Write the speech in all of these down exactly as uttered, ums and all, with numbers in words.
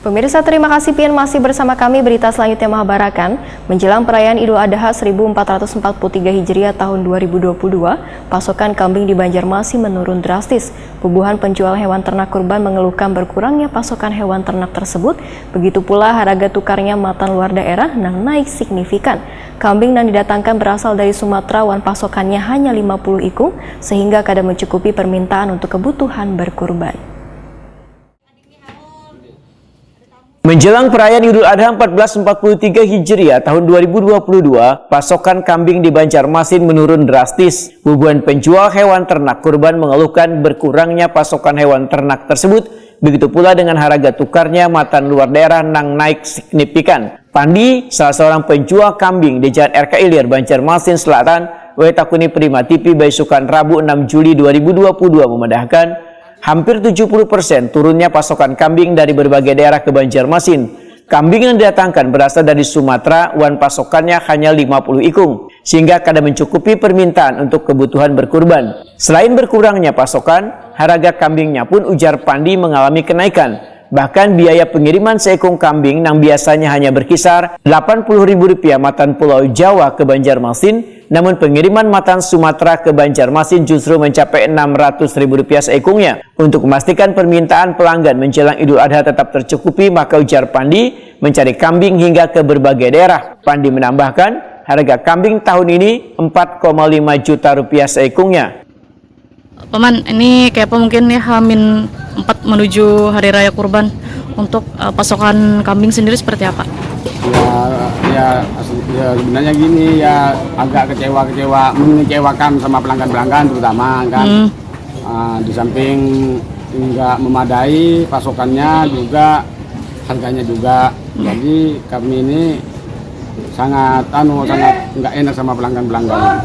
Pemirsa, terima kasih pian masih bersama kami. Berita selanjutnya mahabarakan, menjelang perayaan Idul Adha seribu empat ratus empat puluh tiga Hijriah tahun dua ribu dua puluh dua, pasokan kambing di Banjarmasin menurun drastis. Bubuhan penjual hewan ternak kurban mengeluhkan berkurangnya pasokan hewan ternak tersebut, begitu pula harga tukarnya matan luar daerah nang naik signifikan. Kambing nang didatangkan berasal dari Sumatera wan pasokannya hanya lima puluh ikung, sehingga kada mencukupi permintaan untuk kebutuhan berkurban. Menjelang perayaan Idul Adha empat belas empat puluh tiga Hijriah tahun dua ribu dua puluh dua, pasokan kambing di Banjarmasin menurun drastis. Bubuhan penjual hewan ternak kurban mengeluhkan berkurangnya pasokan hewan ternak tersebut, begitu pula dengan harga tukarnya matan luar daerah nang naik signifikan. Pandi, salah seorang penjual kambing di Jalan R K Ilir, Banjarmasin Selatan, wae takuni Prima T V baisukan Rabu enam Juli dua ribu dua puluh dua memadahkan, hampir tujuh puluh persen turunnya pasokan kambing dari berbagai daerah ke Banjarmasin. Kambing yang didatangkan berasal dari Sumatera wan pasokannya hanya lima puluh ikung, sehingga kada mencukupi permintaan untuk kebutuhan berkurban. Selain berkurangnya pasokan, harga kambingnya pun ujar Pandi mengalami kenaikan. Bahkan biaya pengiriman seikung kambing nang biasanya hanya berkisar delapan puluh ribu rupiah matan Pulau Jawa ke Banjarmasin, namun pengiriman matan Sumatera ke Banjarmasin justru mencapai enam ratus ribu rupiah seikungnya. Untuk memastikan permintaan pelanggan menjelang Idul Adha tetap tercukupi, maka ujar Pandi mencari kambing hingga ke berbagai daerah. Pandi menambahkan, harga kambing tahun ini empat koma lima juta rupiah seikungnya. Paman, ini kayak apa mungkin nih Hamin empat menuju Hari Raya Kurban, untuk eh, pasokan kambing sendiri seperti apa? Ya, ya, asli, ya sebenarnya gini ya, agak kecewa-kecewa, mengecewakan sama pelanggan-pelanggan terutama kan. Hmm. Uh, di samping nggak memadai pasokannya juga, harganya juga. Hmm. Jadi kami ini sangat anu sangat nggak enak sama pelanggan-pelanggan.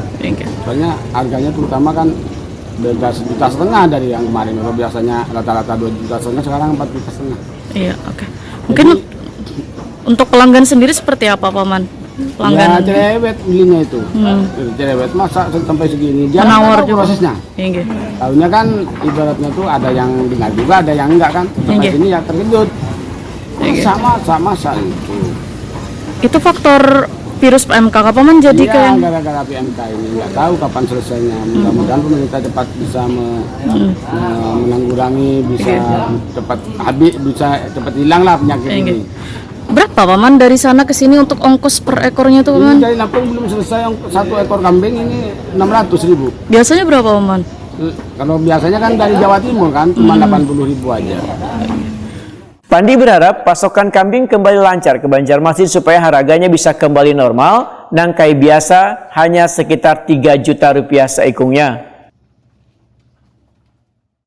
Soalnya harganya terutama kan beda sejuta setengah dari yang kemarin. Kalau biasanya rata-rata dua juta setengah, sekarang empat juta setengah. Iya, oke. Okay. Mungkin jadi, untuk pelanggan sendiri seperti apa, Paman? Pelanggan. Ya, cerewet belinya itu. Hmm. Cerewet, masa sampai segini. Dia menawar juga prosesnya. Iya. Tahunya kan ibaratnya tuh ada yang dengar juga, ada yang enggak kan. Sampai sini ya terkejut. Iya. Sama, sama, sama itu. Itu faktor virus P M K apa menjadi iya, kayak gara-gara P M K ini nggak tahu kapan selesainya. Mudah-mudahan pemerintah cepat bisa me, hmm. me, menanggulangi, bisa cepat habis, bisa cepat hilang lah penyakit ini. Berapa paman dari sana ke sini untuk ongkos per ekornya tuh paman? Ini dari Lampung belum selesai, satu ekor kambing ini enam ratus ribu. Biasanya berapa paman? Kalau biasanya kan dari Jawa Timur kan cuma delapan puluh ribu aja. Pandi berharap pasokan kambing kembali lancar ke Banjarmasin supaya harganya bisa kembali normal, nang kai biasa hanya sekitar tiga juta rupiah seikungnya.